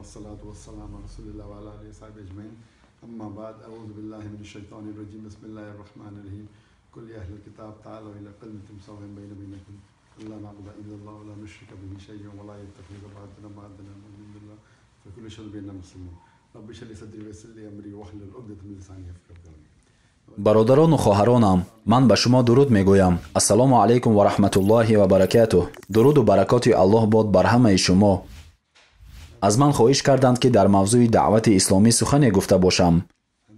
والصلاة والسلام على رسول الله وعلى آله وصحبه أجمعين. أما بعد، أعوذ بالله من الشيطان الرجيم. بسم الله الرحمن الرحيم. قل يا أهل الكتاب تعالوا إلى كلمة سواء بيننا وبينكم ألا نعبد إلا الله ولا نشرك به شيئا ولا يتخذ بعضنا بعضا من دون الله فكل شيء بيننا مسلمون. رب اشرح لي صدري ويسر لي أمري واحلل عقدة من لساني يفقهوا قولي. Бародарону хоҳаронам, ман ба шумо дуруд мегӯям. Ассалому алайкум ва раҳматуллоҳи ва баракатуҳ. Дуруду баракоти Аллоҳ бод бар ҳамаи шумо. Аз ман хоҳиш карданд, ки дар мавзӯи даъвати исломӣ сухане гуфта бошам.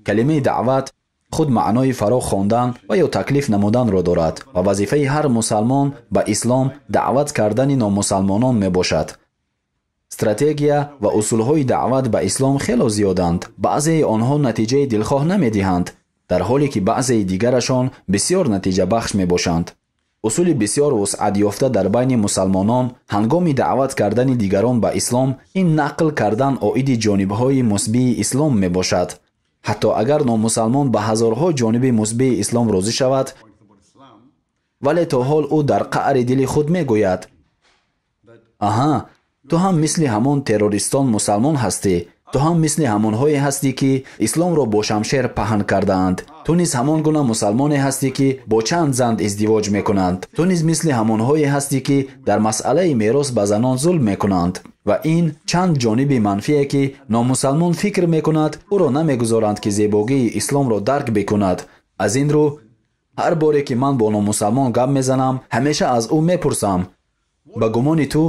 Калимаи даъват худ маънои фаро хондан ва ё таклиф намуданро дорад ва вазифаи ҳар мусалмон ба ислом даъват кардани номусалмонон мебошад. Стратегия ва усулҳои даъват ба ислом хело зиёданд. Баъзеи онҳо натиҷаи дилхоҳ намедиҳанд, дар ҳоле ки баъзеи дигарашон бисёр натиҷабахш мебошанд. Усули бисёр вусъатёфта дар байни мусалмонон ҳангоми даъват кардани дигарон ба ислом ин нақл кардан оиди ҷонибҳои мусбии ислом мебошад. Ҳатто агар номусалмон ба ҳазорҳо ҷониби мусбии ислом розӣ шавад, вале то ҳол ӯ дар қаъри дили худ мегӯяд: аҳа, ту ҳам мисли ҳамон террористон мусалмон ҳастӣ, ту ҳам мисли ҳамонҳое ҳастӣ, ки исломро бо шамшер паҳн кардаанд, ту низ ҳамон гуна мусалмоне ҳастӣ, ки бо чанд зан издивоҷ мекунанд, ту низ мисли ҳамонҳое ҳастӣ, ки дар масъалаи мерос ба занон зулм мекунанд. Ва ин чанд ҷониби манфие, ки номусалмон фикр мекунад, ӯро намегузоранд, ки зебогии исломро дарк бикунад. Аз ин рӯ, ҳар боре ки ман бо номусалмон гап мезанам, ҳамеша аз ӯ мепурсам: ба гумони ту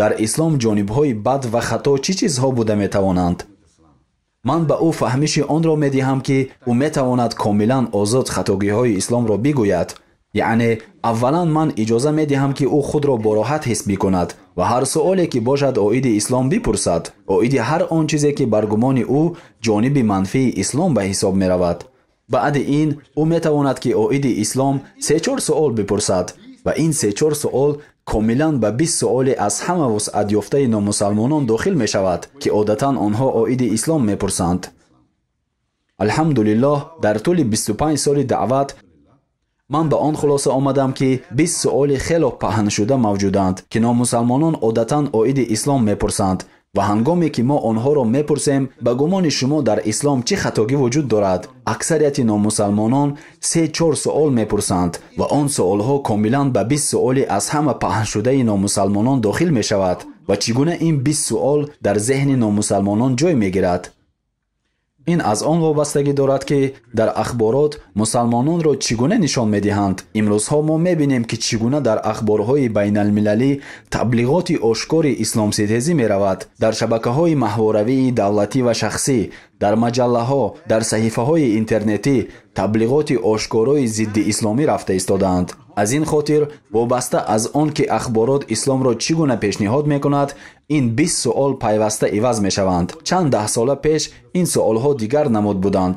дар ислом ҷонибҳои бад ва хато чӣ чизҳо буда метавонанд? Ман ба ӯ фаҳмиши онро медиҳам, ки ӯ метавонад комилан озод хатогиҳои исломро бигӯяд. Яъне аввалан ман иҷоза медиҳам, ки ӯ худро бороҳат ҳис бикунад ва ҳар суоле ки бошад оиди ислом бипурсад, оиди ҳар он чизе ки бар гумони ӯ ҷониби манфии ислом ба ҳисоб меравад. Баъди ин ӯ метавонад, ки оиди ислом се-чор суол бипурсад ва ин се-чор суол комилан ба 20 суоли аз ҳама вусъатёфтаи номусалмонон дохил мешавад, ки одатан онҳо оиди ислом мепурсанд. Алҳамдулиллоҳ, дар тӯли 25 соли даъват ман ба он хулоса омадам, ки 20 суоли хело паҳншуда мавҷуданд, ки номусалмонон одатан оиди ислом мепурсанд ва ҳангоме ки мо онҳоро мепурсем: ба гумони шумо дар ислом чӣ хатогӣ вуҷуд дорад, аксарияти номусалмонон се-чор суол мепурсанд ва он суолҳо комилан ба 20 суоли аз ҳама паҳншудаи номусалмонон дохил мешавад. Ва чӣ гуна ин 20 суол дар зеҳни номусалмонон ҷой мегирад? Ин аз он вобастагӣ дорад, ки дар ахборот мусалмононро чӣ гуна нишон медиҳанд. Имрӯзҳо мо мебинем, ки чӣ гуна дар ахборҳои байналмилалӣ таблиғоти ошкори исломситезӣ меравад. Дар шабакаҳои маҳворавии давлатӣ ва шахсӣ, дар маҷаллаҳо, дар саҳифаҳои интернетӣ таблиғоти ошкорои зидди исломӣ рафта истодаанд. Аз ин хотир вобаста аз он ки ахборот исломро чӣ гуна пешниҳод мекунад, ин 20 суол пайваста иваз мешаванд. Чанд даҳсола пеш ин суолҳо дигар намуд буданд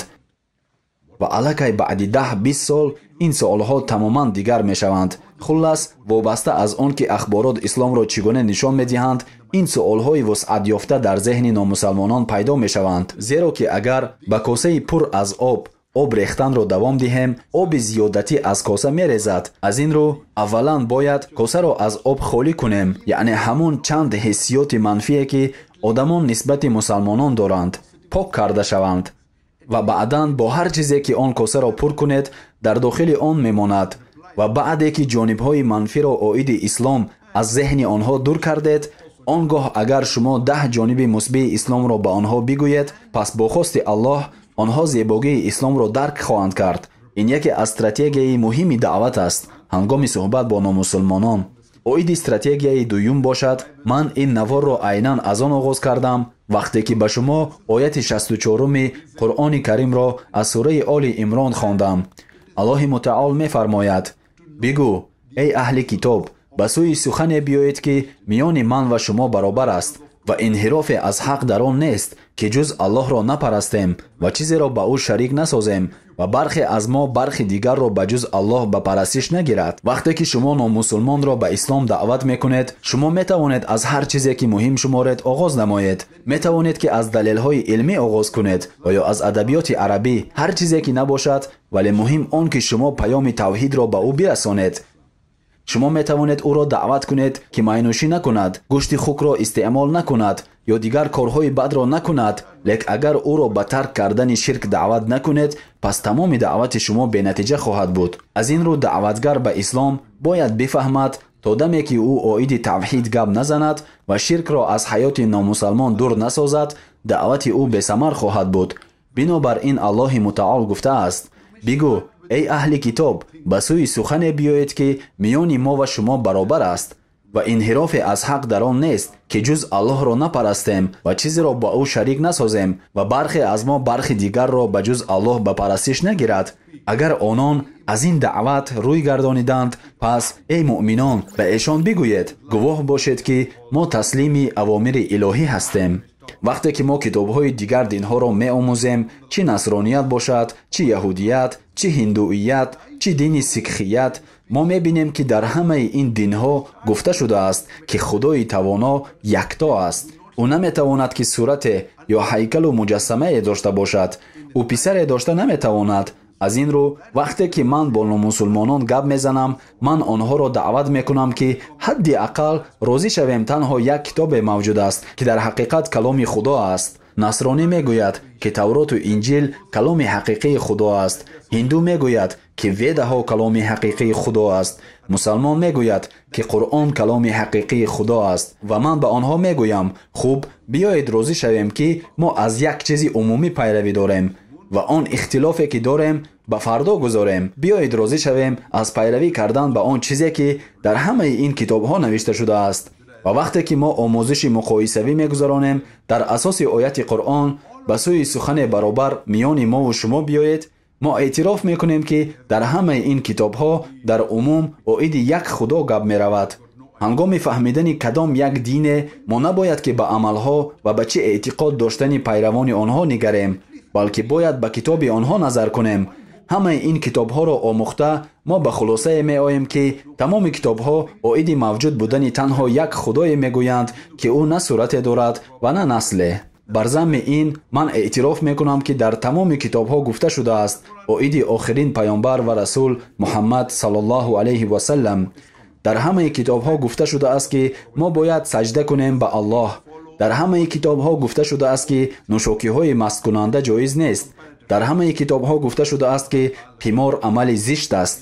ва аллакай баъди 10-20 сол ин суолҳо тамоман дигар мешаванд. Хуллас, вобаста аз он ки ахборот исломро чӣ гуна нишон медиҳанд, ин суолҳои вусъатёфта дар зеҳни номусалмонон пайдо мешаванд. Зеро ки агар ба косаи пур аз об об рехтанро давом диҳем, оби зиёдатӣ аз коса мерезад. Аз ин рӯ аввалан бояд косаро аз об холӣ кунем, яъне ҳамон чанд ҳиссиёти манфие, ки одамон нисбати мусалмонон доранд, пок карда шаванд ва баъдан бо ҳар чизе ки он косаро пур кунед, дар дохили он мемонад. Ва баъде ки ҷонибҳои манфиро оиди ислом аз зеҳни онҳо дур кардед, он гоҳ агар шумо 10 ҷониби мусбии исломро ба онҳо бигӯед, пас бо хости Аллоҳ онҳо зебогии исломро дарк хоҳанд кард. Ин яке аз стратегияи муҳими даъват аст ҳангоми суҳбат бо номусулмонон. Оиди стратегияи дуюм бошад, ман ин наворро айнан аз он оғоз кардам, вақте ки ба шумо ояти 64-уми Қуръони Каримро аз сураи Оли Имрон хондам. Аллоҳи Мутаол мефармояд: бигӯ, эй аҳли китоб, ба сӯи сухане биёед, ки миёни ман ва шумо баробар аст ва инҳирофе аз ҳақ дар он нест, ки ҷуз Аллоҳро напарастем ва чизеро ба ӯ шарик насозем ва бархе аз мо бархи дигарро ба ҷуз Аллоҳ ба парастиш нагирад. Вақте ки шумо номусулмонро ба ислом даъват мекунед, шумо метавонед аз ҳар чизе ки муҳим шуморед оғоз намоед. Метавонед ки аз далелҳои илмӣ оғоз кунед ва ё аз адабиёти арабӣ, ҳар чизе ки набошад, вале муҳим он ки шумо паёми тавҳидро ба ӯ бирасонед. Шумо метавонед ӯро даъват кунед, ки майнӯшӣ накунад, гӯшти хукро истеъмол накунад ё дигар корҳои бадро накунад. Лек агар ӯро ба тарк кардани ширк даъват накунед, пас тамоми даъвати шумо бенатиҷа хоҳад буд. Аз ин рӯ даъватгар ба ислом бояд бифаҳмад, то даме ки ӯ оиди тавҳид гап назанад ва ширкро аз ҳаёти номусалмон дур насозад, даъвати ӯ бесамар хоҳад буд. Бинобар ин Аллоҳи мутаол гуфтааст: бигӯ, эй аҳли китоб, ба сӯи сухане биёед, ки миёни мо ва шумо баробар аст ва инҳирофе аз ҳақ дар он нест, ки ҷуз Аллоҳро напарастем ва чизеро ба ӯ шарик насозем ва бархе аз мо бархи дигарро ба ҷуз Аллоҳ ба парастиш нагирад. Агар онон аз ин даъват рӯй гардониданд, пас эй муъминон, ба эшон бигӯед: гувоҳ бошед, ки мо таслими авомири илоҳӣ ҳастем. Вақте ки мо китобҳои дигар динҳоро меомӯзем, чӣ насроният бошад, чӣ яҳудият, чӣ ҳиндуият, чӣ дини сикхият, мо мебинем, ки дар ҳамаи ин динҳо гуфта шудааст, ки Худои тавоно якто аст. Ӯ наметавонад, ки сурате ё ҳайкалу муҷассамае дошта бошад. Ӯ писаре дошта наметавонад. Аз ин рӯ, вақте ки ман бо номусулмонон гап мезанам, ман онҳоро даъват мекунам, ки ҳадди ақал розӣ шавем танҳо як китобе мавҷуд аст, ки дар ҳақиқат каломи Худо аст. Насронӣ мегӯяд, ки Тавроту Инҷил каломи ҳақиқии Худо аст. Ҳинду мегӯяд, ки Ведаҳо каломи ҳақиқии Худо аст. Мусалмон мегӯяд, ки Қуръон каломи ҳақиқии Худо аст. Ва ман ба онҳо мегӯям: хуб, биёед розӣ шавем, ки мо аз як чизи умумӣ пайравӣ дорем ва он ихтилофе ки дорем ба фардо гузорем. Биёед розӣ шавем аз пайравӣ кардан ба он чизе, ки дар ҳамаи ин китобҳо навишта шудааст. Ва вақте ки мо омӯзиши муқоисавӣ мегузаронем дар асоси ояти Қуръон ба сӯи сухане баробар миёни мову шумо биёед, мо эътироф мекунем, ки дар ҳамаи ин китобҳо дар умум оиди як Худо гап меравад. Ҳангоми фаҳмидани кадом як дине мо набояд, ки ба амалҳо ва ба чӣ эътиқод доштани пайравони онҳо нигарем, балки бояд ба китоби онҳо назар кунем. Ҳамаи ин китобҳоро омӯхта мо ба хулосае меоем, ки тамоми китобҳо оиди мавҷуд будани танҳо як Худое мегӯянд, ки ӯ на сурате дорад ва на насле. Бар замми ин ман эътироф мекунам, ки дар тамоми китобҳо гуфта шудааст оиди охирин паёмбар ва расул Муҳаммад саллаллоҳу алайҳи васаллам. Дар ҳамаи китобҳо гуфта шудааст, ки мо бояд саҷда кунем ба Аллоҳ. Дар ҳамаи китобҳо гуфта шудааст, ки нӯшокиҳои масткунанда ҷоиз нест. Дар ҳамаи китобҳо гуфта шудааст, ки қимор амали зишт аст.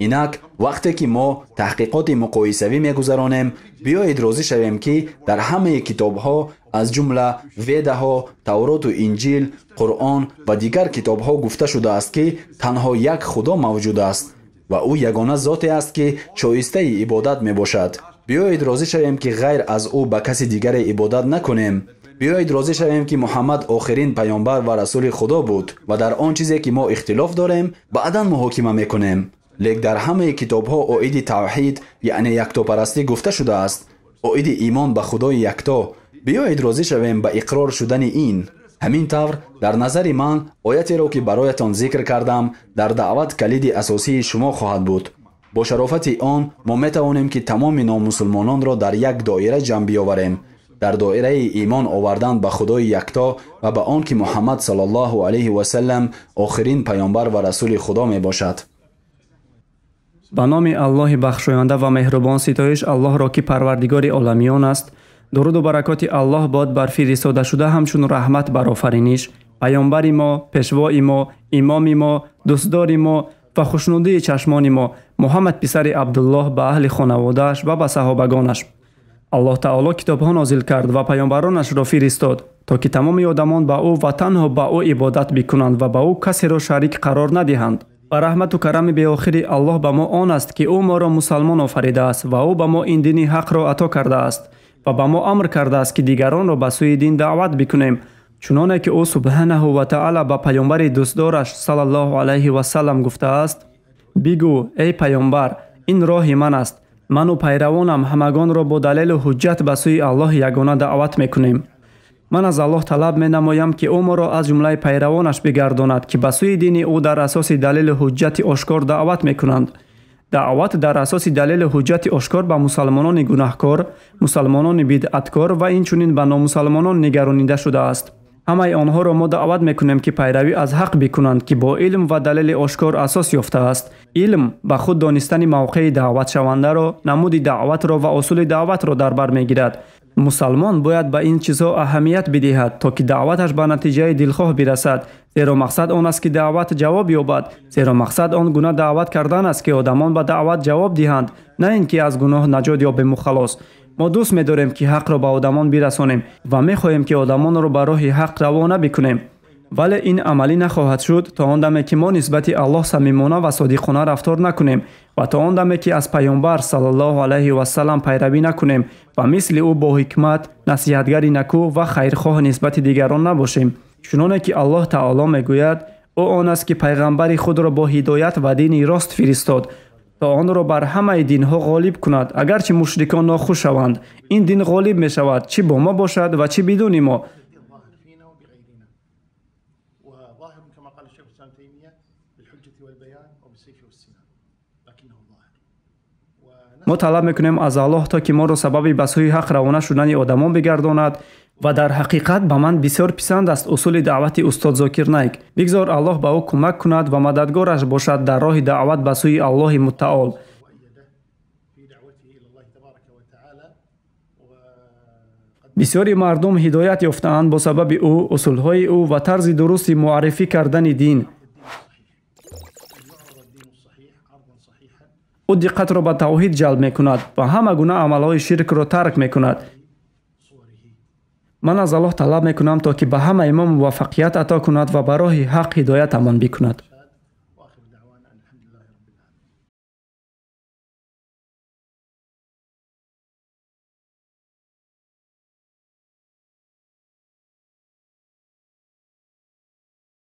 Инак вақте ки мо таҳқиқоти муқоисавӣ мегузаронем, биёед розӣ шавем, ки дар ҳамаи китобҳо аз ҷумла Ведаҳо, Тавроту Инҷил, Қуръон ва дигар китобҳо гуфта шудааст, ки танҳо як Худо мавҷуд аст ва ӯ ягона зоте аст, ки шоистаи ибодат мебошад. Биёед розӣ шавем, ки ғайр аз ӯ ба каси дигаре ибодат накунем. Биёед розӣ шавем, ки Муҳаммад охирин паёмбар ва расули Худо буд ва дар он чизе ки мо ихтилоф дорем, баъдан муҳокима мекунем. Лек дар ҳамаи китобҳо оиди тавҳид, яъне яктопарастӣ гуфта шудааст, оиди имон ба Худои якто. Биёед розӣ шавем ба иқрор шудани ин. Ҳамин тавр, дар назари ман оятеро, ки бароятон зикр кардам, дар даъват калиди асосии шумо хоҳад буд. Бо шарофати он мо метавонем, ки тамоми номусулмононро дар як доира ҷамъ биёварем, дар доираи имон овардан ба Худои якто ва ба он ки Муҳаммад саллаллоҳу алайҳи васаллам охирин паёмбар ва расули Худо мебошад. Ба номи Аллоҳи бахшоянда ва меҳрубон ситоиш Аллоҳро, ки парвардигори оламиён аст. Дуруду баракоти Аллоҳ бод бар фиристодашуда ҳамчун раҳмат бар офариниш, паёмбари мо, пешвои мо, имоми мо, дӯстдори мо ва хушнудии чашмони мо Муҳаммад писари Абдуллоҳ ба аҳли хонаводааш ва ба саҳобагонаш. Аллоҳ таоло китобҳо нозил кард ва паёмбаронашро фиристод, то ки тамоми одамон ба ӯ ва танҳо ба ӯ ибодат бикунанд ва ба ӯ касеро шарик қарор надиҳанд. Ба раҳмату карами беохири Аллоҳ ба мо он аст, ки ӯ моро мусалмон офаридааст ва ӯ ба мо ин дини ҳақро ато кардааст ва ба мо амр кардааст, ки дигаронро ба сӯи дин даъват бикунем, чуноне ки ӯ субҳанаҳу ва таъала ба паёмбари дӯстдораш саллаллоҳу алайҳи васаллам гуфтааст: бигӯ, эй паёмбар, ин роҳи ман аст. Ману пайравонам ҳамагонро бо далелу ҳуҷҷат ба сӯи Аллоҳи ягона даъват мекунем. Ман аз Аллоҳ талаб менамоям, ки ӯ моро аз ҷумлаи пайравонаш бигардонад, ки ба сӯи дини ӯ дар асоси далелу ҳуҷҷати ошкор даъват мекунанд. Даъват дар асоси далелу ҳуҷҷати ошкор ба мусалмонони гунаҳкор, мусалмонони бидъаткор ва инчунин ба номусалмонон нигаронида шудааст. Ҳамаи онҳоро мо даъват мекунем, ки пайравӣ аз ҳақ бикунанд, ки бо илм ва далели ошкор асос ёфтааст. Илм ба худ донистани мавқеи даъватшавандаро, намуди даъватро ва усули даъватро дар бар мегирад. Мусалмон бояд ба ин чизҳо аҳамият бидиҳад, то ки даъваташ ба натиҷаи дилхоҳ бирасад. Зеро мақсад он аст, ки даъват ҷавоб ёбад. Зеро мақсад он гуна даъват кардан аст, ки одамон ба даъват ҷавоб диҳанд, на ин ки аз гуноҳ наҷот ёбему халос. Мо дӯст медорем, ки ҳақро ба одамон бирасонем ва мехоҳем, ки одамонро ба роҳи ҳақ равона бикунем. Вале ин амалӣ нахоҳад шуд то он даме, ки мо нисбати Аллоҳ самимона ва содиқона рафтор накунем ва то он даме, ки аз Паёмбар саллаллоҳу алайҳи вассалам пайравӣ накунем ва мисли ӯ бо ҳикмат, насиҳатгари накӯ ва хайрхоҳ нисбати дигарон набошем. Чуноне ки Аллоҳ таоло мегӯяд: ӯ он аст, ки пайғамбари худро бо ҳидоят ва дини рост фиристод, то онро бар ҳамаи динҳо ғолиб кунад, агарчи мушрикон нохуш шаванд. Ин дин ғолиб мешавад, чӣ бо мо бошад ва чӣ бидуни мо. Мо талаб мекунем аз Аллоҳ, то ки моро сабаби ба сӯи ҳақ равона шудани одамон бигардонад. Ва дар ҳақиқат ба ман бисёр писанд аст усули даъвати устод Зокир Найк. Бигзор Аллоҳ ба ӯ кӯмак кунад ва мададгораш бошад дар роҳи даъват ба сӯи Аллоҳи муттаол. Бисёри мардум ҳидоят ёфтаанд бо сабаби ӯ, усулҳои ӯ ва тарзи дурусти муаррифӣ кардани дин. Ӯ диққатро ба тавҳид ҷалб мекунад ва ҳама гуна амалҳои ширкро тарк мекунад. Ман аз Аллоҳ талаб мекунам, то ки ба ҳамаи мо муваффақият ато кунад ва ба роҳи ҳақ ҳидоятамон бикунад.